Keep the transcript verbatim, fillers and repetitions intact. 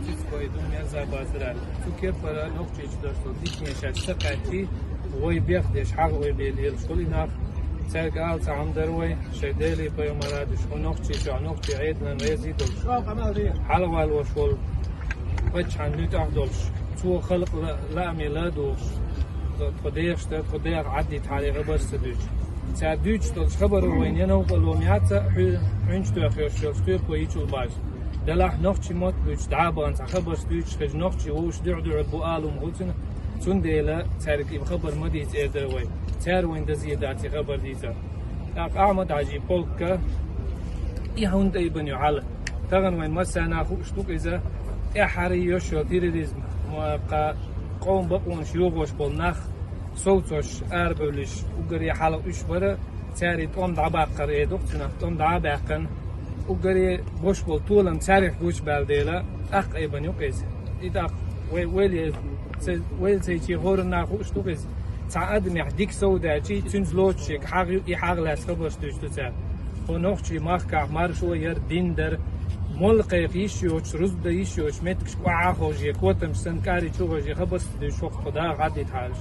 Цицко и дума меза базара. Цу кепара нохчийчу дарсо дикане шаьш ца кхаьччий, вай бехдеш хьагӀ вай бен лелаш хуьлу и нах. Цаьрга ала ца хьамдар вай, шайн Делий пайхамар а дуьш, хӀу нохчий чохь, нохчий Ӏедалан везий долуш. Хьалавалош волу паччахьан нуьтӀахь долуш, цо халкъ ла-, лааме ла а дохуш, тхо дехаш дан, тхо деха Ӏаддитахьара хабарш ца дуьйцуш. Цара дуьйцуш долчу хабаро вайна я новкъа лом яц а, хьу-, хьуьнчу тоьхна йолуш йолчу тоьпо йичул баш. Делахь нохчий мотт буьйцуш дӀа а бахана цхьа хабарш дуьйцуш хезча, нохчий вовшах дуьхь-дуьхьал бу алум хуьлу цуьнан, цундела цаьрга и хабар ма дийца эр дара вай. Цара вайна дазъе дац и хабар дийцар. ТӀаккха Ахьмад-Хьаьжин полкка и хӀунда тӀе йибина ю хьала. Тахана вайн массарна хууш ду-кх иза, тӀаьххьара йолуш йолу терроризм, ма-, кха, къоман бакъонаш йохош болу нах совцош арабевллиш, уггаре хьалха уьш бара, цара и тӀом дӀабаккхар, э, ду-кх цунах, тӀом дӀа а баьккхина, уггаре бош болу толам цаьргахь гучубаьлла дела, тӀаккха айбина ю-кх иза. И тӀаккха вай, вай ле-, ца-, вай цайчи хӀоранна хууш ду-кх иза. Цхьа адамехь дика сов даьлчий, цуьнца лоцуш ерг хьагӀ ю, и хьагӀ лаьцна хабарш дуьйцу цара. Хьо нохчий махкахь маршо яр, дин дар, молла кхайкха йиш йоцуш, рузба дан йиш йоцуш, меттигаш кӀохь а ховше, котамаш санна, кӀари чу ховше, хабарш ца дуьйцуш, хӀокху тхо даха Ӏаддитахьараш.